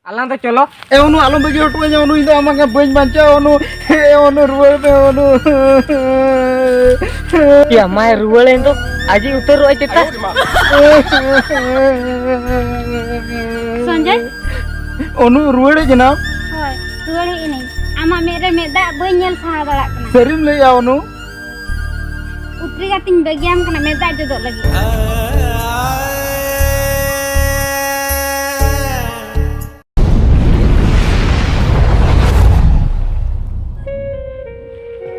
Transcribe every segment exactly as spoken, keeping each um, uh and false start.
ᱟᱞᱟᱝ ᱫᱚ ᱪᱚᱞᱚ᱾ ᱮ ᱚᱱᱩ, ᱟᱞᱚᱢ ᱵᱟᱹᱜᱤ ᱦᱚᱴᱚ ᱟᱹᱧᱟ ᱚᱱᱩ, ᱤᱧ ᱫᱚ ᱟᱢᱟᱜ ᱜᱮ ᱵᱟᱹᱧ ᱵᱟᱧᱪᱟᱣᱟ ᱚᱱᱩ᱾ ᱮ ᱚᱱᱩ, ᱨᱩᱣᱟᱹᱲ ᱢᱮ ᱚᱱᱩ᱾ ᱭᱟ ᱢᱟᱭ ᱨᱩᱣᱟᱹᱲᱮᱱ ᱫᱚ, ᱟᱡᱤᱡ ᱩᱛᱟᱹᱨᱚᱜ ᱟᱭ ᱪᱮᱛᱟ᱾ ᱥᱚᱧᱡᱚᱭ? ᱚᱱᱩ, ᱨᱩᱣᱟᱹᱲ ᱦᱮᱡ ᱮᱱᱟᱢ? ᱦᱳᱭ, ᱨᱩᱣᱟᱹᱲ ᱦᱮᱡ ᱮᱱᱟᱹᱧ᱾ ᱟᱢᱟᱜ ᱢᱮᱫ ᱨᱮ ᱢᱮᱫ ᱫᱟᱜ ᱵᱟᱹᱧ ᱧᱮᱞ ᱥᱟᱦᱟᱣ ᱫᱟᱲᱮᱭᱟᱜ ᱠᱟᱱᱟ᱾ ᱥᱟᱹᱨᱤᱢ ᱞᱟᱹᱭᱮᱜᱼᱟ ᱚᱱᱩ? ᱩᱛᱨᱤ ᱠᱟᱛᱮᱧ ᱵᱟᱹᱜᱤᱭᱟᱢ ᱠᱟᱱᱟ ᱢᱮᱫ ᱫᱟᱜ ᱡᱚᱫᱚᱜ ᱞᱟᱹᱜᱤᱫ᱾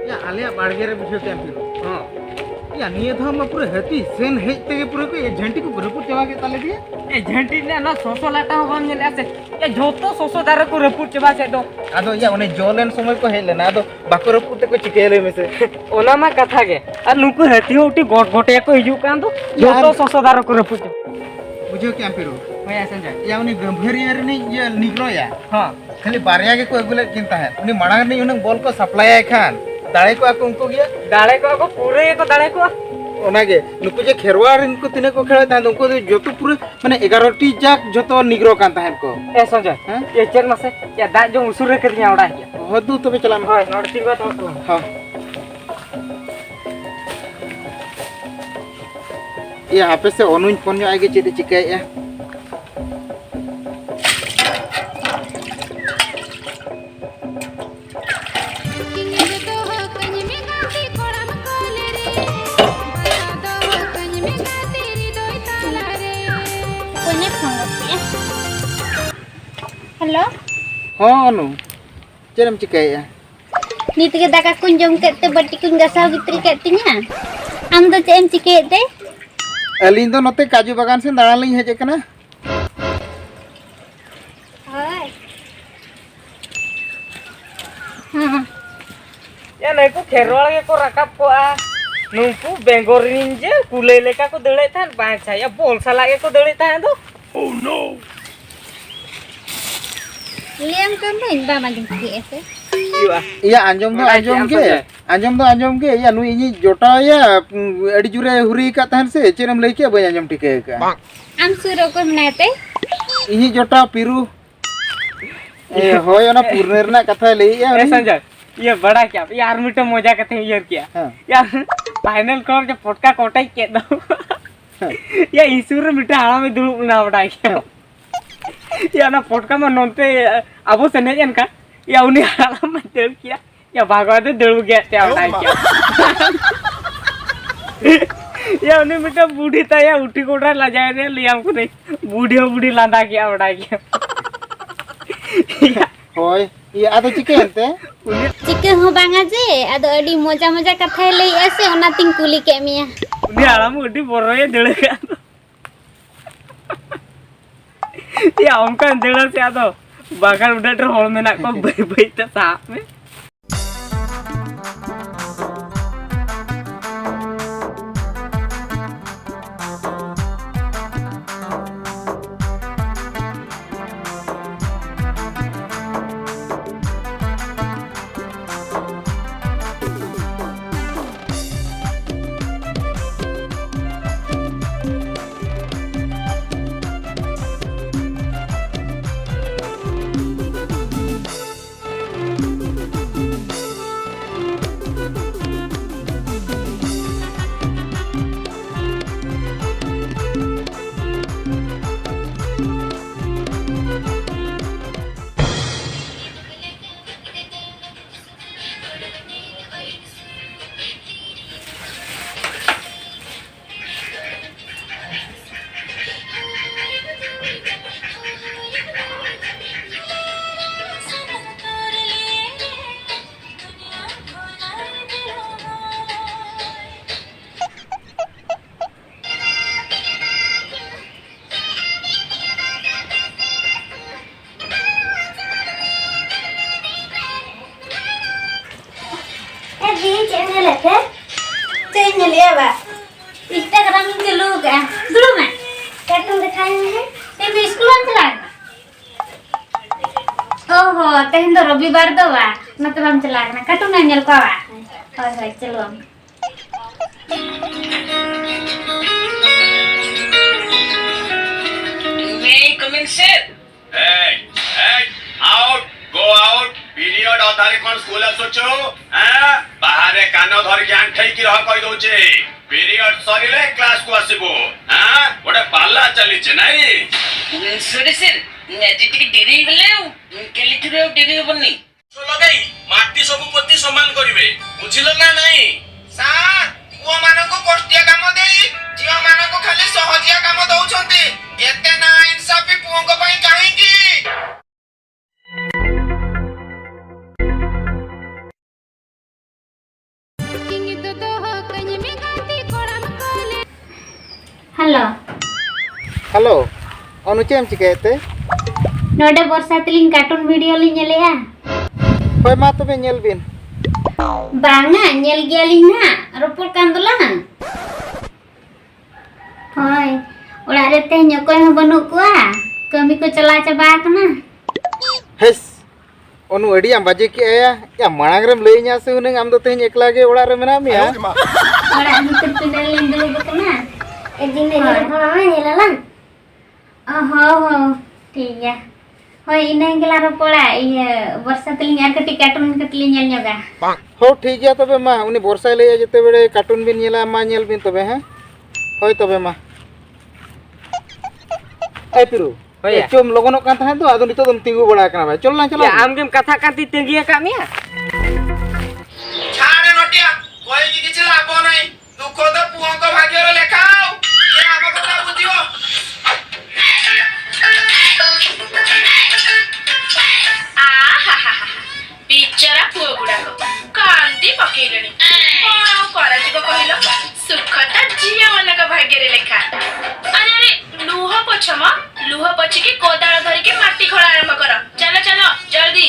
ᱭᱟ, ᱟᱞᱮᱭᱟᱜ ᱵᱟᱲᱜᱮ ᱨᱮ ᱵᱩᱡᱷᱟᱹᱣ ᱠᱮᱫ ᱟᱢ ᱯᱤᱨᱩ? ᱦᱚᱸ᱾ ᱭᱟ, ᱱᱤᱭᱟᱹ ᱫᱷᱟᱣ ᱢᱟ ᱯᱩᱨᱟᱹ ᱦᱟᱹᱛᱤ ᱥᱮᱱ ᱦᱮᱡ ᱛᱮᱜᱮ ᱯᱩᱨᱟᱹ ᱠᱚ ᱡᱷᱟᱹᱱᱴᱤ ᱠᱚ ᱨᱟᱹᱯᱩᱫ ᱪᱟᱵᱟ ᱠᱮᱫ ᱛᱟᱞᱮ ᱫᱤᱭᱟ᱾ ᱮ, ᱡᱷᱟᱹᱱᱴᱤ ᱨᱮᱱᱟᱜ ᱱᱚᱣᱟ ᱥᱚᱥᱚ ᱞᱟᱴᱟ ᱦᱚᱸ ᱵᱟᱢ ᱧᱮᱞᱮᱜᱼᱟ ᱥᱮ? ᱮ, ᱡᱷᱚᱛᱚ ᱥᱚᱥᱚ ᱫᱟᱨᱮ ᱠᱚ ᱨᱟᱹᱯᱩᱫ ᱪᱟᱵᱟ ᱠᱮᱫ ᱫᱚ᱾ ᱟᱫᱚ ᱭᱟ, ᱚᱱᱮ ᱡᱚ ᱞᱮᱱ ᱥᱚᱢᱚᱭ ᱠᱚ ᱦᱮᱡ ᱞᱮᱱᱟ, ᱟᱫᱚ ᱵᱟᱠᱚ ᱨᱟᱹᱯᱩᱫ ᱛᱮᱠᱚ ᱪᱤᱠᱟᱹᱭᱟ ᱞᱟᱹᱭ ᱢᱮᱥᱮ? ᱚᱱᱟ ᱢᱟ ᱠᱟᱛᱷᱟ ᱜᱮ᱾ ᱟᱨ ᱱᱩᱠᱩ ᱦᱟᱹᱛᱤ ᱦᱚᱸ ᱩᱴᱤ ᱜᱚᱴ ᱜᱚᱴᱮ ᱠᱚ ᱦᱤᱡᱩᱜ ᱠᱟᱱ ᱫᱚ, ᱡᱷᱚᱛᱚ ᱟᱨ ᱥᱚᱥᱚ ᱫᱟᱨᱮ ᱠᱚ ᱨᱟᱹᱯᱩᱫ ᱪᱟᱵᱟ᱾ ᱵᱩᱡᱷᱟᱹᱣ ᱠᱮᱜ ᱟᱢ ᱯᱤᱨᱩ? ᱦᱳᱭ, ᱥᱚᱧᱡᱚᱭ᱾ ᱭᱟ, ᱩᱱᱤ ᱜᱟᱹᱢᱵᱷᱟᱹᱨᱤᱭᱟᱹ ᱨᱤᱱᱤᱡ ᱤᱭᱟᱹ ᱱᱤᱜᱽᱨᱚᱭᱟ᱾ ᱦᱚᱸ᱾ ᱠᱷᱟᱹᱞᱤ ᱵᱟᱨᱭᱟ ᱜᱮᱠᱚ ᱟᱹᱜᱩ ᱞᱮᱫ ᱠᱤᱱ ᱛᱟᱦᱮᱸᱫ᱾ ᱩᱱᱤ ᱢᱟᱲᱟᱝ ᱨᱤᱱᱤᱡ ᱦᱩᱱᱟᱹᱝ ᱵᱚᱞ ᱠᱚ ᱥᱟᱯᱞᱟᱭᱟᱭ ᱠᱷᱟᱱ ᱫᱟᱲᱮ ᱠᱚᱜᱼᱟ ᱠᱚ ᱩᱱᱠᱩ ᱜᱮ᱾ ᱫᱟᱲᱮ ᱠᱚᱜᱼᱟ ᱠᱚ, ᱯᱩᱨᱟᱹ ᱜᱮᱠᱚ ᱫᱟᱲᱮ ᱠᱚᱜᱼᱟ᱾ ᱚᱱᱟᱜᱮ, ᱱᱩᱠᱩ ᱡᱮ ᱠᱷᱮᱨᱣᱟᱲ ᱨᱤᱱ ᱠᱚ ᱛᱤᱱᱟᱹᱜ ᱠᱚ ᱠᱷᱮᱞ ᱛᱟᱦᱮᱸᱫ, ᱩᱱᱠᱩ ᱫᱚ ᱡᱚᱛᱚ ᱯᱩᱨᱟᱹ ᱢᱟᱱᱮ ᱮᱜᱟᱨᱚ ᱴᱤ ᱡᱟᱠ ᱡᱚᱛᱚ ᱱᱤᱜᱽᱨᱚ ᱠᱟᱱ ᱛᱟᱦᱮᱸᱫ ᱠᱚ᱾ ᱮ ᱥᱚᱧᱡᱚᱭ, ᱦᱮᱸ? ᱮ ᱪᱮᱫ ᱢᱟᱥᱮ? ᱮ ᱫᱟᱜ ᱡᱚᱢ ᱩᱥᱩᱞ ᱨᱮ ᱠᱟᱹᱫᱤᱧᱟ ᱚᱲᱟᱜ ᱦᱤᱡᱩᱜ᱾ ᱦᱚᱸ, ᱫᱩ ᱛᱚᱵᱮ ᱪᱟᱞᱟᱜ ᱢᱮ᱾ ᱦᱳᱭ, ᱱᱚᱰᱮ ᱛᱤᱸᱜᱩ ᱦᱟᱛᱟᱲ ᱠᱚᱜ ᱢᱮ᱾ ᱦᱚᱸ᱾ ᱮ ᱦᱟᱯᱮ ᱥᱮ, ᱚᱱᱩᱧ ᱯᱷᱳᱱ ᱧᱚᱜ ᱟᱭ ᱜᱮ, ᱪᱮᱫ ᱮ ᱪᱤᱠᱟᱹᱭᱮᱫᱼᱟ᱾ ᱚᱠᱚᱭ ᱱᱮ ᱯᱷᱳᱱ ᱜᱚᱫ ᱠᱮᱜᱼᱟ? ᱦᱮᱞᱳ᱾ ᱦᱚᱸ ᱚᱱᱩ, ᱪᱮᱫ ᱮᱢ ᱪᱤᱠᱟᱹᱭᱮᱫᱼᱟ? ᱱᱤᱛ ᱜᱮ ᱫᱟᱠᱟ ᱠᱚᱧ ᱡᱚᱢ ᱠᱮᱫ ᱛᱮ ᱵᱟᱹᱴᱤ ᱠᱚᱧ ᱜᱟᱥᱟᱣ ᱜᱤᱛᱤᱞ ᱠᱮᱫ ᱛᱤᱧᱟ᱾ ᱟᱢ ᱫᱚ ᱪᱮᱫ ᱮᱢ ᱪᱤᱠᱟᱹᱭᱮᱫ ᱛᱮ? ᱟᱹᱞᱤᱧ ᱫᱚ ᱱᱚᱛᱮ ᱠᱟᱡᱩ ᱵᱟᱜᱟᱱ ᱥᱮᱱ ᱫᱟᱬᱟᱱ ᱞᱤᱧ ᱦᱮᱡ ᱟᱠᱟᱱᱟ᱾ ᱦᱳᱭ᱾ ᱦᱮᱸ᱾ ᱭᱟ, ᱱᱩᱠᱩ ᱠᱷᱮᱨᱣᱟᱲ ᱜᱮᱠᱚ ᱨᱟᱠᱟᱵ ᱠᱚᱜᱼᱟ᱾ ᱱᱩᱠᱩ ᱵᱮᱝᱜᱚᱞ ᱨᱤᱱ ᱡᱮ ᱠᱩᱞᱟᱹᱭ ᱞᱮᱠᱟ ᱠᱚ ᱫᱟᱹᱲᱮᱫ ᱛᱟᱦᱮᱸᱫ, ᱵᱟᱝ ᱪᱷᱟ, ᱭᱟ, ᱵᱚᱞ ᱥᱟᱞᱟᱜ ᱜᱮᱠᱚ ᱫᱟᱹᱲᱮᱫ ᱛᱟᱦᱮᱸᱫ ᱫᱚ᱾ ᱞᱟᱹᱭᱟᱢ ᱠᱟᱱ ᱫᱚᱧ, ᱵᱟᱢ ᱟᱸᱡᱚᱢ ᱠᱮᱫᱼᱟ ᱥᱮ? ᱦᱩᱭᱩᱜᱼᱟ᱾ ᱤᱭᱟᱹ, ᱟᱸᱡᱚᱢ ᱫᱚ ᱵᱟᱰᱟᱭ ᱟᱸᱡᱚᱢ ᱠᱮᱜᱼᱟᱢ ᱜᱮ, ᱥᱮ? ᱟᱸᱡᱚᱢ ᱫᱚ ᱟᱸᱡᱚᱢ ᱜᱮ᱾ ᱤᱭᱟᱹ, ᱱᱩᱭ ᱤᱧᱤᱡ ᱡᱚᱴᱟᱣ ᱭᱟ, ᱩᱸ, ᱟᱹᱰᱤ ᱡᱳᱨᱮ ᱦᱩᱨᱤ ᱟᱠᱟᱫ ᱛᱟᱦᱮᱱ ᱥᱮ, ᱪᱮᱫ ᱮᱢ ᱞᱟᱹᱭ ᱠᱮᱜᱼᱟ? ᱵᱟᱹᱧ ᱟᱸᱡᱚᱢ ᱴᱷᱤᱠᱟᱹ ᱟᱠᱟᱫᱼᱟ᱾ ᱟᱢ ᱥᱩᱨ ᱨᱮ ᱚᱠᱚᱭ ᱢᱮᱱᱟᱭ ᱛᱮ? ᱤᱧᱤᱡ ᱡᱚᱴᱟᱣ ᱯᱤᱨᱩ᱾ ᱮ, ᱦᱳᱭ, ᱚᱱᱟ ᱯᱩᱨᱱᱟᱹ ᱨᱮᱱᱟᱜ ᱠᱟᱛᱷᱟᱭ ᱞᱟᱹᱭᱮᱜᱼᱟ ᱮ ᱩᱱᱤ᱾ ᱥᱚᱧᱡᱚᱭ, ᱤᱭᱟᱹ ᱵᱟᱲᱟᱭ ᱠᱮᱭᱟᱢ, ᱤᱭᱟᱹ ᱟᱨ ᱢᱤᱫᱴᱮᱱ ᱢᱚᱡᱟ ᱠᱟᱛᱷᱟᱧ ᱩᱭᱦᱟᱹᱨ ᱠᱮᱜᱼᱟ᱾ ᱦᱮᱸ᱾ ᱤᱭᱟᱹ ᱯᱷᱟᱭᱱᱮᱞ ᱠᱚᱨᱮ ᱡᱮ ᱯᱚᱴᱠᱟ ᱠᱚᱴᱮᱡ ᱠᱮᱫ ᱫᱚ᱾ ᱦᱮᱸ᱾ ᱤᱭᱟᱹ ᱤᱥᱩᱨ ᱨᱮ ᱢᱤᱫᱴᱮᱱ ᱦᱟᱲᱟᱢᱮ ᱫᱩᱲᱩᱵ ᱞᱮᱱᱟ, ᱵᱟᱰᱟᱭ ᱠᱮᱭᱟᱢ᱾ ᱦᱮᱸ᱾ ᱤᱭᱟᱹ ᱚᱱᱟ ᱯᱚᱴᱠᱟ ᱢᱟ ᱱᱚᱱᱛᱮ ᱟᱵᱚ ᱥᱮᱱ ᱦᱮᱡ ᱮᱱ ᱠᱷᱟᱱ, ᱤᱭᱟᱹ ᱩᱱᱤ ᱦᱟᱲᱟᱢ ᱢᱟ ᱫᱟᱹᱲ ᱠᱮᱭᱟ᱾ ᱤᱭᱟᱹ ᱵᱷᱟᱜᱽᱣᱟᱛᱮ ᱫᱟᱹᱲ ᱜᱮᱫ ᱛᱟᱭᱟ, ᱵᱟᱰᱟᱭ ᱠᱮᱭᱟᱢ᱾ ᱤᱭᱟᱹ ᱩᱱᱤ ᱢᱤᱫᱴᱮᱱ ᱵᱩᱰᱷᱤ ᱛᱟᱭᱟ, ᱩᱴᱷᱤ ᱠᱚᱰᱨᱟᱭ ᱞᱟᱡᱟᱣ ᱮᱱᱟ, ᱞᱟᱹᱭᱟᱢ ᱠᱟᱹᱱᱟᱹᱧ᱾ ᱵᱩᱰᱷᱤ ᱦᱚᱸ ᱵᱩᱰᱷᱤ ᱞᱟᱸᱫᱟ ᱠᱮᱜᱼᱟ, ᱵᱟᱰᱟᱭ ᱠᱮᱭᱟᱢ᱾ ᱦᱳᱭ, ᱤᱭᱟᱹ ᱟᱫᱚ ᱪᱤᱠᱟᱹᱭᱮᱱ ᱛᱮ? ᱪᱤᱠᱟᱹ ᱦᱚᱸ ᱵᱟᱝᱟ ᱡᱮ, ᱟᱫᱚ ᱟᱹᱰᱤ ᱢᱚᱡᱟ ᱢᱚᱡᱟ ᱠᱟᱛᱷᱟᱭ ᱞᱟᱹᱭᱮᱜᱼᱟ ᱥᱮ, ᱚᱱᱟᱛᱤᱧ ᱠᱩᱞᱤ ᱠᱮᱫ ᱢᱮᱭᱟ᱾ ᱩᱱᱤ ᱦᱟᱲᱟᱢ ᱟᱹᱰᱤ ᱵᱚᱨᱚᱭᱮ ᱫᱟᱹᱲ ᱟᱠᱟᱫ ᱫᱚ᱾ ᱭᱟ, ᱚᱱᱠᱟᱱ ᱫᱟᱹᱲᱟ ᱥᱮ ᱟᱫᱚ ᱵᱟᱜᱟᱱ ᱩᱰᱟᱹᱜ ᱨᱮ ᱦᱚᱲ ᱢᱮᱱᱟᱜ ᱠᱚᱣᱟ, ᱵᱟᱹᱭ ᱵᱟᱹᱭ ᱛᱮ ᱥᱟᱦᱟᱜ ᱢᱮ᱾ ᱮ ᱫᱤ, ᱪᱮᱫ ᱮᱢ ᱧᱮᱞᱮᱫ ᱛᱮ? ᱪᱮᱫ ᱤᱧ ᱧᱮᱞᱮᱫᱼᱟ ᱵᱟ? Instagram ᱤᱧ ᱪᱟᱹᱞᱩ ᱟᱠᱟᱫᱼᱟ᱾ ᱫᱩᱲᱩᱵ ᱢᱮ᱾ ᱠᱟᱨᱴᱩᱱ ᱫᱮᱠᱷᱟᱣ ᱤᱧ ᱢᱮ᱾ ᱛᱮᱦᱮᱧ ᱫᱚ ᱥᱠᱩᱞ ᱵᱟᱢ ᱪᱟᱞᱟᱣ ᱠᱟᱱᱟ? ᱚ ᱦᱚ, ᱛᱮᱦᱮᱧ ᱫᱚ ᱨᱚᱵᱤᱵᱟᱨ ᱫᱚ ᱵᱟ, ᱚᱱᱟᱛᱮ ᱵᱟᱢ ᱪᱟᱞᱟᱣ ᱠᱟᱱᱟ᱾ ᱠᱟᱨᱴᱩᱱ ᱮᱢ ᱧᱮᱞ ᱠᱚᱣᱟ ᱵᱟ? ᱦᱳᱭ, ᱦᱳᱭ, ᱪᱟᱹᱞᱩ ᱟᱢ᱾ May I come in, sir? Hey, hey, आओ। ତାରିଖ କଣ ସ୍କୁଲ ଆସୁଛୁ? ଆଁ? ବାହାରେ କାନ ଧରିକି ଆଣ୍ଠେଇକି ରହ କହିଦଉଛି। ପିରିୟଡ ସରିଲେ କ୍ଲାସକୁ ଆସିବୁ। ଆଁ? ଗୋଟେ ପାଲା ଚାଲିଛି ନାଇଁ? ସୁରେଶ ସାର୍, ଆଜି ଟିକେ ଡେରି ହେଇଗଲେ ଆଉ। କାଲିଠାରୁ ଆଉ ଡେରି ହବନି। ଲଗାଇ ମାଟି ସବୁ ପୋତି ସମାନ କରିବେ, ବୁଝିଲ ନା ନାଇଁ? ସାର୍, ପୁଅମାନଙ୍କୁ କଷ୍ଟିଆ କାମ ଦେଇ ଝିଅମାନଙ୍କୁ ଖାଲି ସହଜିଆ କାମ ଦଉଛନ୍ତି। ଏତେ ନା ଇନସାଫି ପୁଅଙ୍କ ପାଇଁ କାହିଁକି? ᱦᱮᱞᱳ᱾ ᱦᱮᱞᱳ, ᱚᱱᱩ ᱪᱮᱫ ᱮᱢ ᱪᱤᱠᱟᱹᱭᱮᱫ ᱛᱮ? ᱱᱚᱰᱮ ᱵᱚᱨᱥᱟ ᱛᱟᱹᱞᱤᱧ ᱠᱟᱨᱴᱩᱱ ᱵᱷᱤᱰᱤᱭᱳ ᱞᱤᱧ ᱧᱮᱞᱮᱜᱼᱟ᱾ ᱦᱳᱭ, ᱢᱟ ᱛᱚᱵᱮ ᱧᱮᱞ ᱵᱤᱱ᱾ ᱵᱟᱝᱟ, ᱧᱮᱞ ᱜᱮᱭᱟᱞᱤᱧ ᱱᱟᱦᱟᱜ, ᱨᱚᱯᱚᱲ ᱠᱟᱱ ᱫᱚᱞᱟᱝ᱾ ᱦᱳᱭ, ᱚᱲᱟᱜ ᱨᱮ ᱛᱮᱦᱮᱧ ᱚᱠᱚᱭ ᱦᱚᱸ ᱵᱟᱹᱱᱩᱜ ᱠᱚᱣᱟ, ᱠᱟᱹᱢᱤ ᱠᱚ ᱪᱟᱞᱟᱣ ᱪᱟᱵᱟ ᱟᱠᱟᱱᱟ᱾ ᱦᱮᱥ, ᱚᱱᱩ, ᱟᱹᱰᱤ ᱟᱢ ᱵᱟᱡᱮ ᱠᱮᱜᱼᱟ ᱭᱟ᱾ ᱭᱟ, ᱢᱟᱲᱟᱝ ᱨᱮᱢ ᱞᱟᱹᱭᱟᱹᱧᱟ ᱥᱮ ᱦᱩᱱᱟᱹᱝ, ᱟᱢ ᱫᱚ ᱛᱮᱦᱮᱧ ᱮᱠᱞᱟ ᱜᱮ ᱚᱲᱟᱜ ᱨᱮ ᱢᱮᱱᱟᱜ ᱢᱮᱭᱟ? ᱚᱲᱟᱜ ᱵᱷᱤᱛᱤᱨ ᱯᱤᱸᱰᱟᱹ ᱨᱮᱞᱤᱧ ᱫᱩᱲᱩᱵ ᱟᱠᱟᱱᱟ᱾ ᱦᱳᱭ᱾ ᱚ, ᱦᱚᱸ, ᱦᱚᱸ, ᱴᱷᱤᱠ ᱜᱮᱭᱟ᱾ ᱦᱳᱭ, ᱤᱱᱟᱹ ᱜᱮᱞᱟᱝ ᱨᱚᱯᱚᱲᱟ᱾ ᱤᱭᱟᱹ, ᱵᱚᱨᱥᱟ ᱛᱟᱹᱞᱤᱧ ᱟᱨ ᱠᱟᱹᱴᱤᱡ ᱠᱟᱨᱴᱩᱱ ᱠᱟᱹᱴᱤᱡ ᱞᱤᱧ ᱧᱮᱞ ᱧᱚᱜᱟ᱾ ᱦᱚᱸ, ᱴᱷᱤᱠ ᱜᱮᱭᱟ ᱛᱚᱵᱮ ᱢᱟ, ᱩᱱᱤ ᱵᱚᱨᱥᱟᱭ ᱞᱟᱹᱭᱮᱫᱼᱟ ᱡᱮᱛᱮ ᱵᱮᱲᱮ ᱠᱟᱨᱴᱩᱱ ᱵᱤᱱ ᱧᱮᱞᱟ, ᱢᱟ ᱧᱮᱞ ᱵᱤᱱ ᱛᱚᱵᱮ, ᱦᱮᱸ? ᱦᱳᱭ ᱛᱚᱵᱮ ᱢᱟ᱾ ᱮ ᱯᱤᱨᱩ, ᱦᱳᱭ ᱮ, ᱭᱟ᱾ ᱪᱚᱢ ᱞᱚᱜᱚᱱᱚᱜ ᱠᱟᱱ ᱛᱟᱦᱮᱸᱫ ᱫᱚ, ᱟᱫᱚ ᱱᱤᱛᱚᱜ ᱫᱚᱢ ᱛᱤᱸᱜᱩ ᱵᱟᱲᱟ ᱟᱠᱟᱱᱟ ᱵᱷᱟᱭ᱾ ᱪᱚᱞ ᱞᱟᱝ ᱪᱟᱞᱟᱜ ᱭᱟ, ᱟᱢ ᱜᱮᱢ ᱠᱟᱛᱷᱟᱜ ᱠᱟᱱ ᱛᱤᱧ ᱛᱟᱺᱜᱤ ᱟᱠᱟᱫ ᱢᱮᱭᱟ᱾ ᱪᱷᱟᱲ ᱱᱚᱴᱤᱭᱟ, ᱠᱚᱭ ᱜᱮ ᱠᱤᱪᱷᱩ ᱞᱟᱵᱷ ᱱᱟᱭ᱾ ᱫᱩᱠᱷ ᱫᱚ ᱯᱩᱚᱝᱠᱚ ᱵᱷᱟᱜᱽᱭᱚ ᱨᱮ ᱞᱮᱠᱷᱟᱣ᱾ ᱭᱟ, ᱟᱵᱚ ᱠᱚ ᱵᱩᱡᱷᱟᱹᱣ᱾ ᱟᱦᱟᱦᱟᱦᱟ, ବିଚରା ପୁଅ ଗୁଡ଼ାକ କାନ୍ଦି ପକେଇଲେଣି। କ'ଣ ଆଉ କରାଯିବ କହିଲ? ସୁଖ ତ ଝିଅମାନଙ୍କ ଭାଗ୍ୟରେ ଲେଖା। ଆରେ, ଆରେ, ଲୁହ ପୋଛ ମ, ଲୁହ ପୋଛିକି କୋଦାଳ ଧରିକି ମାଟି ଖୋଳା ଆରମ୍ଭ କର। ଚାଲ, ଚାଲ, ଜଲ୍ଦି।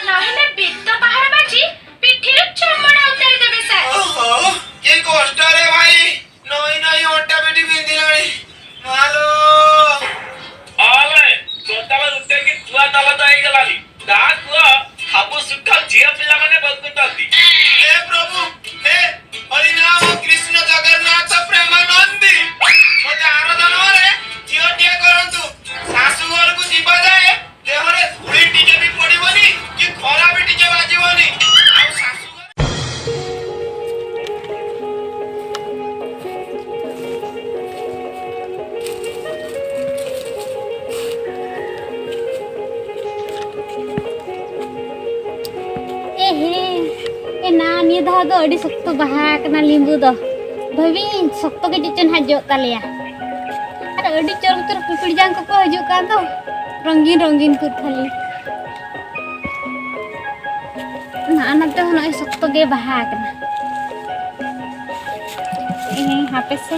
ନହେଲେ ବେତ ପାହାର ବାଜି ପିଠିରୁ ଚମଡ଼ା ଉତାରି ଦେବେ ସାର୍। ଓହୋ, କି କଷ୍ଟରେ ଭାଇ। ନଇ ନଇ ଅଣ୍ଟା ପିଠି ବିନ୍ଧିଲାଣି। ମାଲୋ। ଆରେ, ସକାଳ ଉଠେଇକି ଛୁଆ ତାଲା ତ ହେଇଗଲାଣି। ତା ପୁଅ, ସବୁ ସୁଖ ଝିଅ ପିଲାମାନେ ଭୋଗୁଛନ୍ତି। ହେ ପ୍ରଭୁ, ହେ ହରିନାମ କୃଷ୍ଣ ଜଗନ୍ନାଥ ପ୍ରେମାନନ୍ଦୀ। ମୋତେ ଆର ଜନ୍ମରେ ଝିଅଟିଏ କରନ୍ତୁ। ଶାଶୁ ଘରକୁ ଯିବା ଯାଏ ଦେହରେ ଧୂଳି ଟିକେ ବି ପଡ଼ିବନି, କି ଖରା ବି ᱟᱫᱚ ᱟᱹᱰᱤ ᱥᱚᱠᱛᱚ ᱵᱟᱦᱟ ᱠᱟᱱᱟ ᱞᱤᱢᱵᱩ ᱫᱚ᱾ ᱵᱷᱟᱹᱵᱤᱧ ᱥᱚᱠᱛᱚ ᱜᱮ ᱪᱮᱫ ᱪᱚ ᱱᱟᱦᱟᱜ ᱡᱚᱜ ᱛᱟᱞᱮᱭᱟ᱾ ᱟᱨ ᱟᱹᱰᱤ ᱪᱚᱨᱚᱠ ᱪᱚᱨᱚᱠ ᱯᱤᱯᱤᱲ ᱡᱟᱝ ᱠᱚᱠᱚ ᱦᱤᱡᱩᱜ ᱠᱟᱱ ᱫᱚ, ᱨᱚᱝᱜᱤᱱ ᱨᱚᱝᱜᱤᱱ ᱠᱩᱫ ᱠᱷᱟᱹᱞᱤ᱾ ᱱᱚᱜᱼᱚ ᱱᱚᱛᱮ ᱦᱚᱸ ᱱᱚᱜᱼᱚᱭ ᱥᱚᱠᱛᱚ ᱜᱮ ᱵᱟᱦᱟ ᱠᱟᱱᱟ᱾ ᱦᱮᱸ, ᱦᱟᱯᱮ ᱥᱮ,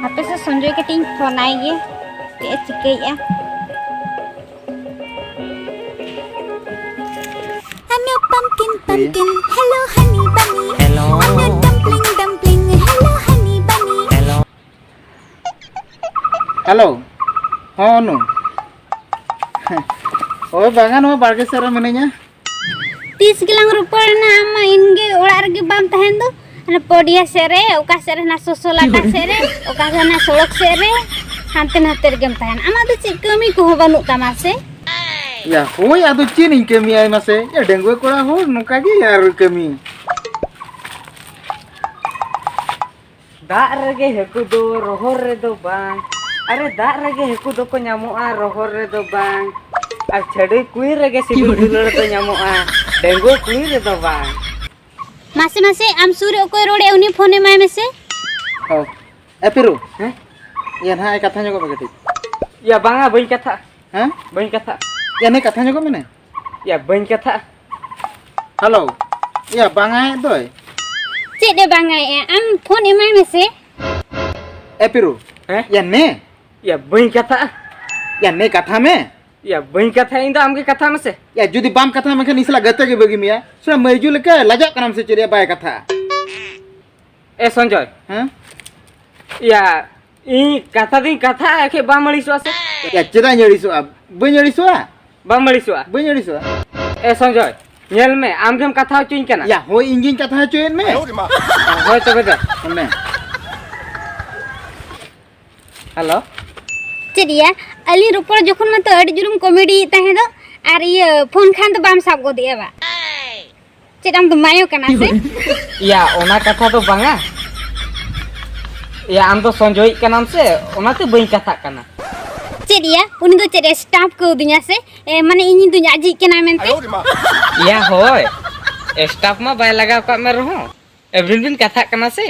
ᱦᱟᱯᱮ ᱥᱮ ᱥᱚᱧᱡᱚᱭ ᱠᱟᱹᱴᱤᱡ ᱤᱧ ᱯᱷᱳᱱᱟᱭ ᱜᱮ, ᱪᱮᱫ ᱮ ᱪᱤᱠᱟᱹᱭᱮᱫᱼᱟ᱾ I'm a pumpkin, pumpkin. Hello, honey bunny. Hello. I'm a dumpling, dumpling. Hello, honey bunny. Hello. Hello. ᱦᱚᱸ, ᱱᱩ᱾ ᱦᱳᱭ, ᱵᱟᱝᱟ, ᱱᱚᱣᱟ ᱵᱟᱲᱜᱮ ᱥᱮᱫ ᱨᱮ ᱢᱤᱱᱟᱹᱧᱟ᱾ ᱛᱤᱥ ᱜᱮᱞᱟᱝ ᱨᱚᱯᱚᱲ ᱮᱱᱟ, ᱟᱢ ᱢᱟ ᱤᱧ ᱜᱮ ᱚᱲᱟᱜ ᱨᱮᱜᱮ ᱵᱟᱢ ᱛᱟᱦᱮᱱ ᱫᱚ᱾ ᱦᱟᱱᱟ ᱯᱚᱰᱤᱭᱟ ᱥᱮᱫ ᱨᱮ, ᱚᱠᱟ ᱥᱮᱫ ᱨᱮ ᱦᱟᱱᱟ ᱥᱚᱥᱚ ᱞᱟᱴᱟ ᱥᱮᱫ ᱨᱮ, ᱚᱠᱟ ᱥᱮᱫ ᱦᱟᱱᱟ ᱥᱚᱲᱚᱠ ᱥᱮᱫ ᱨᱮ, ᱦᱟᱱᱛᱮ ᱱᱟᱛᱮ ᱨᱮᱜᱮᱢ ᱛᱟᱦᱮᱱ᱾ ᱟᱢᱟᱜ ᱫᱚ ᱪᱮᱫ ᱠᱟᱹᱢᱤ ᱠᱚᱦᱚᱸ ᱵᱟᱹᱱᱩᱜ ᱛᱟᱢᱟ ᱥᱮ? ᱭᱟ, ᱦᱳᱭ, ᱟᱫᱚ ᱪᱮᱫ ᱤᱧ ᱠᱟᱹᱢᱤᱭᱟ ᱢᱟᱥᱮ? ᱭᱟ, ᱰᱟᱺᱜᱩᱣᱟᱹ ᱠᱚᱲᱟ ᱦᱚᱲ ᱱᱚᱝᱠᱟ ᱜᱮ ᱟᱨ ᱠᱟᱹᱢᱤ᱾ ᱫᱟᱜ ᱨᱮᱜᱮ ᱦᱟᱹᱠᱩ ᱫᱚ, ᱨᱚᱦᱚᱲ ᱨᱮᱫᱚ ᱵᱟᱝ᱾ ᱟᱨᱮ, ᱫᱟᱜ ᱨᱮᱜᱮ ᱦᱟᱹᱠᱩ ᱫᱚᱠᱚ ᱧᱟᱢᱚᱜᱼᱟ, ᱨᱚᱦᱚᱲ ᱨᱮᱫᱚ ᱵᱟᱝ᱾ ᱟᱨ ᱪᱷᱟᱹᱰᱩᱭ ᱠᱩᱲᱤ ᱨᱮᱜᱮ ᱥᱤᱵᱤᱞ ᱫᱩᱞᱟᱹᱲ ᱫᱚ ᱧᱟᱢᱚᱜᱼᱟ, ᱰᱟᱺᱜᱩᱣᱟᱹ ᱠᱩᱲᱤ ᱨᱮᱫᱚ ᱵᱟᱝ᱾ ᱢᱟᱥᱮ, ᱢᱟᱥᱮ, ᱟᱢ ᱥᱩᱨ ᱨᱮ ᱚᱠᱚᱭ ᱨᱚᱲᱮᱫᱼᱟ, ᱩᱱᱤ ᱯᱷᱳᱱ ᱮᱢᱟᱭ ᱢᱮᱥᱮ᱾ ᱚ, ᱮ ᱯᱤᱨᱩ᱾ ᱦᱮᱸ? ᱤᱭᱟᱹ, ᱱᱟᱦᱟᱜ ᱮ ᱠᱟᱛᱷᱟ ᱧᱚᱜᱚᱜ ᱢᱮ ᱠᱟᱹᱴᱤᱡ᱾ ᱭᱟ, ᱵᱟᱝᱟ, ᱵᱟᱹᱧ ᱠᱟᱛᱷᱟᱜ᱾ ᱦᱮᱸ? ᱵᱟᱹᱧ ᱠᱟᱛᱷᱟᱜ᱾ ᱭᱟ, ᱱᱮ ᱠᱟᱛᱷᱟ ᱧᱚᱜᱚᱜ ᱢᱮ ᱱᱮ᱾ ᱭᱟ, ᱵᱟᱹᱧ ᱠᱟᱛᱷᱟᱜ᱾ ᱦᱮᱞᱳ᱾ ᱭᱟ, ᱵᱟᱝᱟᱭᱮᱫ ᱫᱚᱭ᱾ ᱪᱮᱫ ᱮ ᱵᱟᱝᱟᱭᱮᱫᱼᱟ? ᱟᱢ ᱯᱷᱳᱱ ᱮᱢᱟᱭ ᱢᱮᱥᱮ᱾ ᱮ ᱯᱤᱨᱩ᱾ ᱦᱮᱸ? ᱭᱟ, ᱱᱮ᱾ ᱭᱟ, ᱵᱟᱹᱧ ᱠᱟᱛᱷᱟᱜᱼᱟ᱾ ᱭᱟ, ᱱᱮ ᱠᱟᱛᱷᱟ ᱢᱮ᱾ ᱭᱟ, ᱵᱟᱹᱧ ᱠᱟᱛᱷᱟᱜᱼᱟ, ᱤᱧ ᱫᱚ ᱟᱢ ᱜᱮ ᱠᱟᱛᱷᱟᱜ ᱢᱮᱥᱮ᱾ ᱭᱟ, ᱡᱩᱫᱤ ᱵᱟᱢ ᱠᱟᱛᱷᱟᱜᱼᱟ, ᱢᱮᱱᱠᱷᱟᱱ ᱤᱧ ᱥᱟᱞᱟᱜ ᱜᱟᱛᱮ ᱜᱮ ᱵᱟᱹᱜᱤ ᱢᱮᱭᱟ᱾ ᱥᱮ ᱢᱟᱹᱭᱡᱩ ᱞᱮᱠᱟ ᱞᱟᱡᱟᱜ ᱠᱟᱱᱟᱢ ᱥᱮ ᱪᱮᱫ ᱭᱟ, ᱵᱟᱭ ᱠᱟᱛᱷᱟᱜᱼᱟ? ᱮ ᱥᱚᱧᱡᱚᱭ᱾ ᱦᱮᱸ? ᱭᱟ, ᱤᱧ ᱠᱟᱛᱷᱟ ᱫᱚᱧ ᱠᱟᱛᱷᱟᱜᱼᱟ, ᱮᱠᱷᱮᱡ ᱵᱟᱢ ᱟᱹᱲᱤᱥᱚᱜᱼᱟ ᱥᱮ? ᱭᱟ, ᱪᱮᱫᱟᱜ ᱤᱧ ᱟᱹᱲᱤᱥᱚᱜᱼᱟ? ᱵᱟᱹᱧ ᱟᱹᱲᱤᱥᱚᱜᱼᱟ᱾ ᱵᱟᱢ ᱟᱹᱲᱤᱥᱚᱜᱼᱟ? ᱵᱟᱹᱧ ᱟᱹᱲᱤᱥᱚᱜᱼᱟ᱾ ᱮ ᱥᱚᱧᱡᱚᱭ, ᱧᱮᱞ ᱢᱮ, ᱟᱢ ᱜᱮᱢ ᱠᱟᱛᱷᱟ ᱦᱚᱪᱚᱧ ᱠᱟᱱᱟ᱾ ᱭᱟ, ᱦᱳᱭ, ᱤᱧ ᱜᱤᱧ ᱠᱟᱛᱷᱟ ᱦᱚᱪᱚᱭᱮᱫ ᱢᱮ᱾ ᱦᱳᱭ, ᱛᱚᱵᱮ ᱫᱚ᱾ ᱚᱱᱮ᱾ ᱦᱮᱞᱳ᱾ ᱪᱮᱫ ᱭᱟ, ᱟᱹᱞᱤᱧ ᱨᱚᱯᱚᱲ ᱡᱚᱠᱷᱚᱱ ᱢᱟᱛᱚ ᱟᱹᱰᱤ ᱡᱳᱨᱮᱢ ᱠᱚᱢᱮᱰᱤᱭᱮᱫ ᱛᱟᱦᱮᱸ ᱫᱚ, ᱟᱨ ᱤᱭᱟᱹ, ᱯᱷᱳᱱ ᱠᱷᱟᱱ ᱫᱚ ᱵᱟᱢ ᱥᱟᱵ ᱜᱚᱫᱮᱜᱼᱟ ᱵᱟ? ᱪᱮᱫ ᱟᱢ ᱫᱚ ᱢᱟᱭᱳ ᱠᱟᱱᱟ ᱥᱮ? ᱭᱟ, ᱚᱱᱟ ᱠᱟᱛᱷᱟ ᱫᱚ ᱵᱟᱝᱟ᱾ ᱭᱟ, ᱟᱢ ᱫᱚ ᱥᱚᱧᱡᱚᱭᱤᱡ ᱠᱟᱱᱟᱢ ᱥᱮ, ᱚᱱᱟᱛᱮ ᱵᱟᱹᱧ ᱠᱟᱛᱷᱟᱜ ᱠᱟᱱᱟ᱾ ᱪᱮᱫ ᱭᱟ, ᱩᱱᱤ ᱫᱚ ᱪᱮᱫ ᱮ ᱥᱴᱟᱢᱯ ᱠᱟᱹᱣᱫᱤᱧᱟ ᱥᱮ? ᱮ, ᱢᱟᱱᱮ, ᱤᱧᱤᱧ ᱫᱩᱧ ᱟᱡᱤᱡ ᱠᱟᱱᱟ ᱢᱮᱱᱛᱮ? ᱭᱟ, ᱦᱳᱭ᱾ ᱥᱴᱟᱯ ᱢᱟ ᱵᱟᱭ ᱞᱟᱜᱟᱣ ᱠᱟᱜ ᱢᱮ ᱨᱮᱦᱚᱸ, ᱟᱹᱵᱤᱱ ᱵᱤᱱ ᱠᱟᱛᱷᱟᱜ ᱠᱟᱱᱟ ᱥᱮ᱾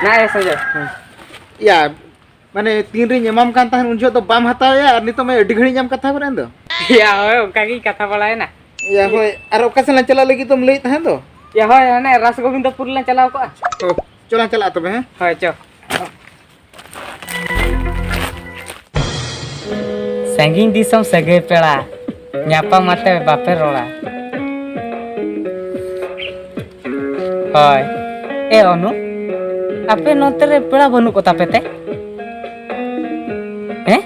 ᱱᱟ ᱮ ᱥᱚᱧᱡᱚᱭ᱾ ᱭᱟ, ᱢᱟᱱᱮ ᱛᱤᱱ ᱨᱤᱧ ᱮᱢᱟᱢ ᱠᱟᱱ ᱛᱟᱦᱮᱸᱫ ᱩᱱ ᱡᱚᱦᱚᱜ ᱫᱚ ᱵᱟᱢ ᱦᱟᱛᱟᱣᱮᱜᱼᱟ, ᱟᱨ ᱱᱤᱛᱚᱜ ᱢᱟ ᱟᱹᱰᱤ ᱜᱷᱟᱹᱲᱤᱡ ᱮᱢ ᱠᱟᱛᱷᱟ ᱜᱚᱫ ᱮᱱ ᱫᱚ᱾ ᱭᱟ, ᱦᱳᱭ, ᱚᱱᱠᱟ ᱜᱤᱧ ᱠᱟᱛᱷᱟ ᱵᱟᱲᱟᱭᱮᱱᱟ᱾ ᱭᱟ, ᱦᱳᱭ, ᱟᱨ ᱚᱠᱟ ᱥᱮᱫ ᱞᱟᱝ ᱪᱟᱞᱟᱜ ᱞᱟᱹᱜᱤᱫ ᱫᱚᱢ ᱞᱟᱹᱭᱮᱫ ᱛᱟᱦᱮᱸᱫ ᱫᱚ? ᱭᱟ, ᱦᱳᱭ, ᱦᱟᱱᱮ ᱨᱟᱥ ᱜᱳᱵᱤᱱᱫᱚᱯᱩᱨ ᱞᱟᱝ ᱪᱟᱞᱟᱣ ᱠᱚᱜᱼᱟ᱾ ᱚ, ᱪᱚᱞᱟᱝ ᱪᱟᱞᱟᱜᱼᱟ ᱛᱚᱵᱮ, ᱦᱮᱸ? ᱦᱳᱭ, ᱪᱚ᱾ ᱥᱟᱺᱜᱤᱧ ᱫᱤᱥᱚᱢ ᱥᱟᱹᱜᱟᱹᱭ ᱯᱮᱲᱟ, ᱧᱟᱯᱟᱢ ᱟᱛᱮ ᱵᱟᱯᱮ ᱨᱚᱲᱟ᱾ ᱦᱳᱭ᱾ ᱮ ᱚᱱᱩ, ᱟᱯᱮ ᱱᱚᱛᱮ ᱨᱮ ᱯᱮᱲᱟ ᱵᱟᱹᱱᱩᱜ ᱠᱚ ᱛᱟᱯᱮ ᱛᱮ? ᱦᱮᱸ?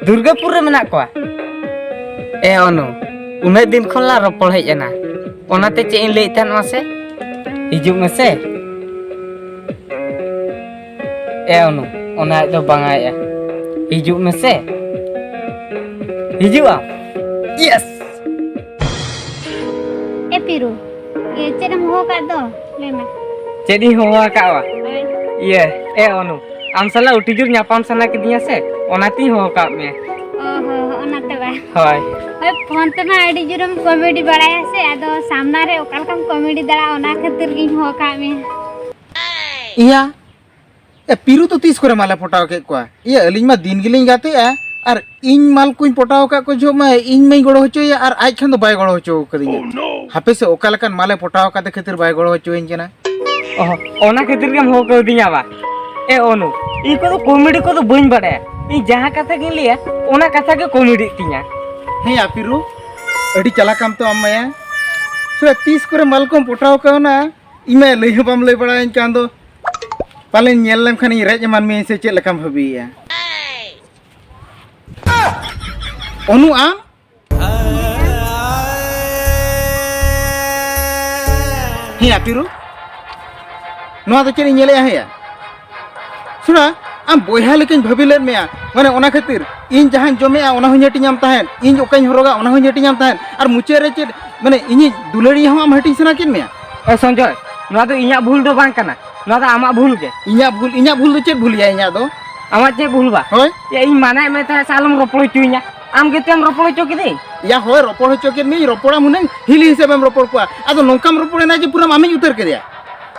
ᱫᱩᱨᱜᱟᱹᱯᱩᱨ ᱨᱮ ᱢᱮᱱᱟᱜ ᱠᱚᱣᱟ? ᱮ ᱚᱱᱩ, ᱩᱱᱟᱹᱜ ᱫᱤᱱ ᱠᱷᱚᱱ ᱞᱟᱝ ᱨᱚᱯᱚᱲ ᱦᱮᱡ ᱮᱱᱟ, ᱚᱱᱟᱛᱮ ᱪᱮᱫ ᱤᱧ ᱞᱟᱹᱭᱮᱫ ᱛᱟᱦᱮᱸᱫ ᱢᱟᱥᱮ? ᱦᱤᱡᱩᱜ ᱢᱮᱥᱮ᱾ ᱮ ᱚᱱᱩ, ᱚᱱᱟ ᱟᱡ ᱫᱚ ᱵᱟᱝ ᱟᱡᱼᱟ᱾ ᱦᱤᱡᱩᱜ ᱢᱮᱥᱮ᱾ ᱦᱤᱡᱩᱜ ᱟᱢ? ᱤᱭᱮᱥ! ᱮ ᱯᱤᱨᱩ, ᱤᱭᱟᱹ, ᱪᱮᱫ ᱮᱢ ᱦᱚᱦᱚ ᱟᱠᱟᱫ ᱫᱚ? ᱞᱟᱹᱭ ᱢᱮ᱾ ᱪᱮᱫ ᱤᱧ ᱦᱚᱦᱚ ᱟᱠᱟᱫᱼᱟ? ᱦᱳᱭ᱾ ᱤᱭᱟᱹ, ᱮ ᱚᱱᱩ, ᱟᱢ ᱥᱟᱞᱟᱜ ᱟᱹᱰᱤ ᱡᱳᱨ ᱧᱟᱯᱟᱢ ᱥᱟᱱᱟ ᱠᱤᱫᱤᱧᱟ ᱥᱮ, ᱚᱱᱟᱛᱤᱧ ᱦᱚᱦᱚ ᱟᱠᱟᱫ ᱢᱮᱭᱟ᱾ ᱚ ᱦᱚ, ᱚᱱᱟᱛᱮ ᱵᱟ᱾ ᱦᱳᱭ᱾ ᱦᱳᱭ, ᱯᱷᱳᱱ ᱛᱮᱢᱟ ᱟᱹᱰᱤ ᱡᱳᱨᱮᱢ ᱠᱚᱢᱮᱰᱤ ᱵᱟᱲᱟᱭᱟ ᱥᱮ, ᱟᱫᱚ ᱥᱟᱢᱱᱟ ᱨᱮ ᱚᱠᱟ ᱞᱮᱠᱟᱢ ᱠᱚᱢᱮᱰᱤ ᱫᱟᱲᱮᱭᱟᱜᱼᱟ, ᱚᱱᱟ ᱠᱷᱟᱹᱛᱤᱨ ᱜᱤᱧ ᱦᱚᱦᱚ ᱟᱠᱟᱫ ᱢᱮᱭᱟ᱾ ᱤᱭᱟ, ᱮ, ᱯᱤᱨᱩ ᱫᱚ ᱛᱤᱥ ᱠᱚᱨᱮ ᱢᱟᱞᱮ ᱯᱚᱴᱟᱣ ᱠᱮᱫ ᱠᱚᱣᱟ? ᱤᱭᱟᱹ, ᱟᱹᱞᱤᱧ ᱢᱟ ᱫᱤᱱ ᱜᱮᱞᱤᱧ ᱜᱟᱛᱮᱜᱼᱟ, ᱟᱨ ᱤᱧ ᱢᱟᱞ ᱠᱚᱧ ᱯᱚᱴᱟᱣ ᱟᱠᱟᱫ ᱠᱚ ᱡᱚᱦᱚᱜ ᱢᱟ ᱤᱧ ᱢᱟᱧ ᱜᱚᱲᱚ ᱦᱚᱪᱚᱭᱟ, ᱟᱨ ᱟᱡ ᱠᱷᱟᱱ ᱫᱚ ᱵᱟᱭ ᱜᱚᱲᱚ ᱦᱚᱪᱚ ᱠᱟᱫᱤᱧᱟ᱾ ᱦᱟᱯᱮ ᱥᱮ, ᱚᱠᱟ ᱞᱮᱠᱟᱱ ᱢᱟᱞᱮ ᱯᱚᱴᱟᱣ ᱟᱠᱟᱫᱮ ᱠᱷᱟᱹᱛᱤᱨ ᱵᱟᱭ ᱜᱚᱲᱚ ᱦᱚᱪᱚᱭᱟᱹᱧ ᱠᱟᱱᱟ᱾ ᱚᱦᱚ, ᱚᱱᱟ ᱠᱷᱟᱹᱛᱤᱨ ᱜᱮᱢ ᱦᱚᱦᱚ ᱠᱟᱣᱫᱤᱧᱟ ᱵᱟ? ᱮ ᱚᱱᱩ, ᱤᱧ ᱠᱚᱫᱚ ᱠᱚᱢᱮᱰᱤ ᱠᱚᱫᱚ ᱵᱟᱹᱧ ᱵᱟᱲᱟᱭᱟ᱾ ᱤᱧ ᱡᱟᱦᱟᱸ ᱠᱟᱛᱷᱟ ᱜᱤᱧ ᱞᱟᱹᱭᱟ, ᱚᱱᱟ ᱠᱟᱛᱷᱟ ᱜᱮ ᱠᱚᱢᱮᱰᱤᱜ ᱛᱤᱧᱟ᱾ ᱦᱮᱸ ᱭᱟ ᱯᱤᱨᱩ, ᱟᱹᱰᱤ ᱪᱟᱞᱟᱠ ᱟᱢ ᱛᱚ ᱟᱢ ᱢᱟᱭᱟ᱾ ᱥᱮ ᱛᱤᱥ ᱠᱚᱨᱮ ᱢᱟᱞ ᱠᱚᱢ ᱯᱚᱴᱟᱣ ᱠᱟᱣᱱᱟ? ᱤᱧ ᱢᱟ ᱞᱟᱹᱭ ᱦᱚᱸ ᱵᱟᱢ ᱞᱟᱹᱭ ᱵᱟᱲᱟᱭᱟᱹᱧ ᱠᱟᱱ ᱫᱚ᱾ ᱯᱟᱞᱮᱧ ᱧᱮᱞ ᱞᱮᱢ ᱠᱷᱟᱱᱤᱧ ᱨᱮᱡ ᱮᱢᱟᱱ ᱢᱮᱭᱟ ᱥᱮ ᱪᱮᱫ ᱞᱮᱠᱟᱢ ᱵᱷᱟᱹᱵᱤᱭᱮᱫᱼᱟ? ᱚᱱᱩ, ᱟᱢ? ᱦᱮᱸᱭᱟ ᱯᱤᱨᱩ, ᱱᱚᱣᱟ ᱫᱚ ᱪᱮᱫ ᱤᱧ ᱧᱮᱞᱮᱜᱼᱟ? ᱦᱮᱸᱭᱟ, ᱥᱩᱱᱟ, ᱟᱢ ᱵᱚᱭᱦᱟ ᱞᱮᱠᱟᱧ ᱵᱷᱟᱹᱵᱤ ᱞᱮᱫ ᱢᱮᱭᱟ, ᱢᱟᱱᱮ ᱚᱱᱟ ᱠᱷᱟᱹᱛᱤᱨ ᱤᱧ ᱡᱟᱦᱟᱸᱧ ᱡᱚᱢᱮᱜᱼᱟ ᱚᱱᱟ ᱦᱚᱸᱧ ᱦᱟᱹᱴᱤᱧᱟᱢ ᱛᱟᱦᱮᱸᱫ, ᱤᱧ ᱚᱠᱟᱧ ᱦᱚᱨᱚᱜᱟ ᱚᱱᱟ ᱦᱚᱸᱧ ᱦᱟᱹᱴᱤᱧᱟᱢ ᱛᱟᱦᱮᱸᱫ, ᱟᱨ ᱢᱩᱪᱟᱹᱫ ᱨᱮ ᱪᱮᱫ, ᱢᱟᱱᱮ ᱤᱧᱤᱡ ᱫᱩᱞᱟᱹᱲᱤᱭᱟᱹ ᱦᱚᱸ ᱟᱢ ᱦᱟᱹᱴᱤᱧ ᱥᱟᱱᱟ ᱠᱮᱫ ᱢᱮᱭᱟ? ᱮ ᱥᱚᱧᱡᱚᱭ, ᱱᱚᱣᱟ ᱫᱚ ᱤᱧᱟᱹᱜ ᱵᱷᱩᱞ ᱫᱚ ᱵᱟᱝ ᱠᱟᱱᱟ, ᱱᱚᱣᱟ ᱫᱚ ᱟᱢᱟᱜ ᱵᱷᱩᱞ ᱜᱮ᱾ ᱤᱧᱟᱹᱜ ᱵᱷᱩᱞ? ᱤᱧᱟᱹᱜ ᱵᱷᱩᱞ ᱫᱚ ᱪᱮᱫ ᱵᱷᱩᱞ ᱭᱟ ᱤᱧᱟᱹᱜ ᱫᱚ? ᱟᱢᱟᱜ ᱪᱮᱫ ᱵᱷᱩᱞ ᱵᱟ? ᱦᱳᱭ᱾ ᱭᱟ, ᱤᱧ ᱢᱟᱱᱟᱭᱮᱫ ᱢᱮ ᱛᱟᱦᱮᱸᱫ ᱥᱮ ᱟᱞᱚᱢ ᱨᱚᱯᱚᱲ ᱦᱚᱪᱚᱧᱟ, ᱟᱢ ᱜᱮᱛᱚᱢ ᱨᱚᱯᱚᱲ ᱦᱚᱪᱚ ᱠᱤᱫᱤᱧ᱾ ᱭᱟ ᱦᱳᱭ, ᱨᱚᱯᱚᱲ ᱦᱚᱪᱚ ᱠᱮᱫ ᱢᱤᱭᱟᱹᱧ, ᱨᱚᱯᱚᱲᱟᱢ ᱦᱩᱱᱟᱹᱝ ᱦᱤᱞᱤ ᱦᱤᱥᱟᱹᱵᱮᱢ ᱨᱚᱯᱚᱲ ᱠᱚᱣᱟ, ᱟᱫᱚ ᱱᱚᱝᱠᱟᱢ ᱨᱚᱯᱚᱲᱮᱱᱟ ᱡᱮ ᱯᱩᱨᱟᱹᱢ ᱟᱢᱮᱧ ᱩᱛᱟᱹᱨ ᱠᱮᱫᱮᱭᱟ᱾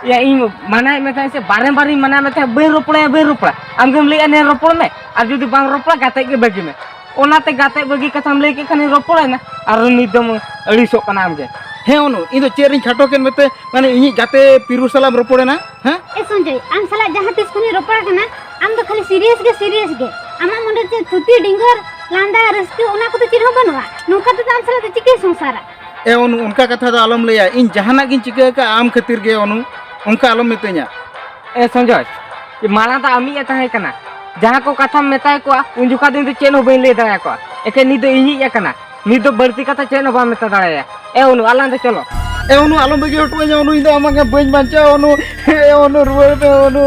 ᱭᱟ, ᱤᱧ ᱢᱟᱱᱟᱭᱮᱫ ᱢᱮ ᱛᱟᱦᱮᱸᱫ ᱥᱮ ᱵᱟᱨᱮ ᱵᱟᱨᱤᱧ ᱢᱟᱱᱟᱭᱮᱫ ᱢᱮ ᱛᱟᱦᱮᱸᱫ, ᱵᱟᱹᱧ ᱨᱚᱯᱚᱲᱟ, ᱵᱟᱹᱧ ᱨᱚᱯᱚᱲᱟ, ᱟᱢ ᱜᱮᱢ ᱞᱟᱹᱭᱮᱫᱼᱟ ᱱᱮ ᱨᱚᱯᱚᱲ ᱢᱮ, ᱟᱨ ᱡᱩᱫᱤ ᱵᱟᱝ ᱨᱚᱯᱚᱲᱟ ᱜᱟᱛᱮ ᱜᱮ ᱵᱟᱹᱜᱤ ᱢᱮ᱾ ᱚᱱᱟᱛᱮ ᱜᱟᱛᱮ ᱵᱟᱹᱜᱤ ᱠᱟᱛᱷᱟᱢ ᱞᱟᱹᱭ ᱠᱮᱫ ᱠᱷᱟᱱᱤᱧ ᱨᱚᱯᱚᱲᱮᱱᱟ, ᱟᱨ ᱱᱤᱛ ᱫᱚᱢ ᱟᱹᱲᱤᱥᱚᱜ ᱠᱟᱱᱟ ᱟᱢ ᱜᱮ᱾ ᱦᱮᱸ ᱚᱱᱩ, ᱤᱧ ᱫᱚ ᱪᱮᱫ ᱨᱤᱧ ᱠᱷᱟᱴᱚ ᱠᱮᱫ ᱢᱮᱛᱮ, ᱢᱟᱱᱮ ᱤᱧᱤᱡ ᱜᱟᱛᱮ ᱯᱤᱨᱩ ᱥᱟᱞᱟᱜ ᱮᱢ ᱨᱚᱯᱚᱲᱮᱱᱟ? ᱦᱮᱸ? ᱮ ᱥᱚᱧᱡᱚᱭ, ᱟᱢ ᱥᱟᱞᱟᱜ ᱡᱟᱦᱟᱸ ᱛᱤᱥ ᱠᱷᱚᱱᱤᱧ ᱨᱚᱯᱚᱲ ᱠᱟᱱᱟ, ᱟᱢ ᱫᱚ ᱠᱷᱟᱹᱞᱤ serious ᱜᱮ serious ᱜᱮ᱾ ᱟᱢᱟᱜ ᱢᱚᱱᱮ ᱨᱮ ᱪᱮᱫ ᱛᱷᱩᱛᱤ, ᱰᱤᱸᱜᱚᱨ, ᱞᱟᱸᱫᱟ, ᱨᱟᱹᱥᱠᱟᱹ, ᱚᱱᱟ ᱠᱚᱫᱚ ᱪᱮᱫ ᱦᱚᱸ ᱵᱟᱹᱱᱩᱜᱼᱟ᱾ ᱱᱚᱝᱠᱟ ᱛᱮᱫᱚ ᱟᱢ ᱥᱟᱞᱟᱜ ᱫᱚ ᱪᱤᱠᱟᱹᱭ ᱥᱚᱝᱥᱟᱨᱟ? ᱮ ᱚᱱᱩ, ᱚᱱᱠᱟ ᱠᱟᱛᱷᱟ ᱫᱚ ᱟᱞᱚᱢ ᱞᱟᱹᱭᱟ᱾ ᱤᱧ ᱡᱟᱦᱟᱱᱟᱜ ᱜᱤᱧ ᱪᱤᱠᱟᱹ ᱟᱠᱟᱫᱼᱟ ᱟᱢ ᱠᱷᱟᱹᱛᱤᱨ ᱜᱮ ᱚᱱᱩ, ᱚᱱᱠᱟ ᱟᱞᱚᱢ ᱢᱤᱛᱟᱹᱧᱟ᱾ ᱮ ᱥᱚᱧᱡᱚᱭ, ᱢᱟᱲᱟᱝ ᱫᱚ ᱟᱢᱤᱡ ᱮ ᱛᱟᱦᱮᱸ ᱠᱟᱱᱟ᱾ ᱡᱟᱦᱟᱸ ᱠᱚ ᱠᱟᱛᱷᱟᱢ ᱢᱮᱛᱟᱭ ᱠᱚᱣᱟ, ᱩᱱ ᱡᱚᱠᱷᱟ ᱫᱚ ᱤᱧ ᱫᱚ ᱪᱮᱫ ᱦᱚᱸ ᱵᱟᱹᱧ ᱞᱟᱹᱭ ᱫᱟᱲᱮᱭᱟᱠᱚᱣᱟ᱾ ᱮᱠᱷᱮᱱ ᱱᱤᱛ ᱫᱚ ᱤᱧᱤᱡ ᱮ ᱠᱟᱱᱟ᱾ ᱱᱤᱛ ᱫᱚ ᱵᱟᱹᱲᱛᱤ ᱠᱟᱛᱷᱟ ᱪᱮᱫ ᱦᱚᱸ ᱵᱟᱢ ᱢᱮᱛᱟ ᱫᱟᱲᱮᱭᱟᱭᱟ᱾ ᱮ ᱚᱱᱩ, ᱟᱞᱟᱝ ᱫᱚ ᱪᱚᱞᱚ᱾ ᱮ ᱚᱱᱩ, ᱟᱞᱚᱢ ᱵᱟᱹᱜᱤ ᱦᱚᱴᱚ ᱟᱹᱧᱟ ᱚᱱᱩ, ᱤᱧ ᱫᱚ ᱟᱢᱟᱜ ᱜᱮ ᱵᱟᱹᱧ ᱵᱟᱧᱪᱟᱣᱟ ᱚᱱᱩ᱾ ᱮ ᱚᱱᱩ, ᱨᱩᱣᱟᱹᱲ ᱢᱮ ᱚᱱᱩ᱾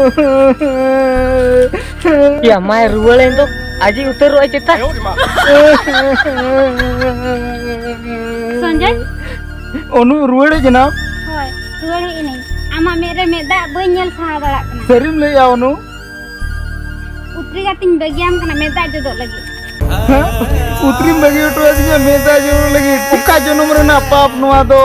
ᱭᱟ, ᱢᱟᱭ ᱨᱩᱣᱟᱹᱲᱮᱱ ᱫᱚ, ᱟᱡᱤᱡ ᱩᱛᱟᱹᱨᱚᱜ ᱟᱭ ᱪᱮᱛᱟ? ᱥᱚᱧᱡᱚᱭ? ᱚᱱᱩ, ᱨᱩᱣᱟᱹᱲ ᱦᱮᱡ ᱮᱱᱟᱢ? ᱦᱳᱭ, ᱨᱩᱣᱟᱹᱲ ᱦᱮᱡ ᱮᱱᱟᱹᱧ᱾ ᱟᱢᱟᱜ ᱢᱮᱫ ᱨᱮ ᱢᱮᱫ ᱫᱟᱜ ᱵᱟᱹᱧ ᱧᱮᱞ ᱥᱟᱦᱟᱣ ᱫᱟᱲᱮᱭᱟᱜ ᱠᱟᱱᱟ᱾ ᱥᱟᱹᱨᱤᱢ ᱞᱟᱹᱭᱮᱜᱼᱟ ᱚᱱᱩ? ᱩᱛᱨᱤ ᱜᱟᱛᱮᱧ ᱵᱟᱹᱜᱤᱭᱟᱢ ᱠᱟᱱᱟ ᱢᱮᱫ ᱫᱟᱜ ᱡᱚᱫᱚᱜ ᱞᱟᱹᱜᱤᱫ᱾ ᱦᱮᱸ? ᱩᱛᱨᱤᱢ ᱵᱟᱹᱜᱤ ᱦᱚᱴᱚ ᱟᱹᱫᱤᱧᱟ ᱢᱮᱫ ᱫᱟᱜ ᱡᱚᱨᱚ ᱞᱟᱹᱜᱤᱫ? ᱚᱠᱟ ᱡᱚᱱᱚᱢ ᱨᱮᱱᱟᱜ ᱯᱟᱯ ᱱᱚᱣᱟ ᱫᱚ?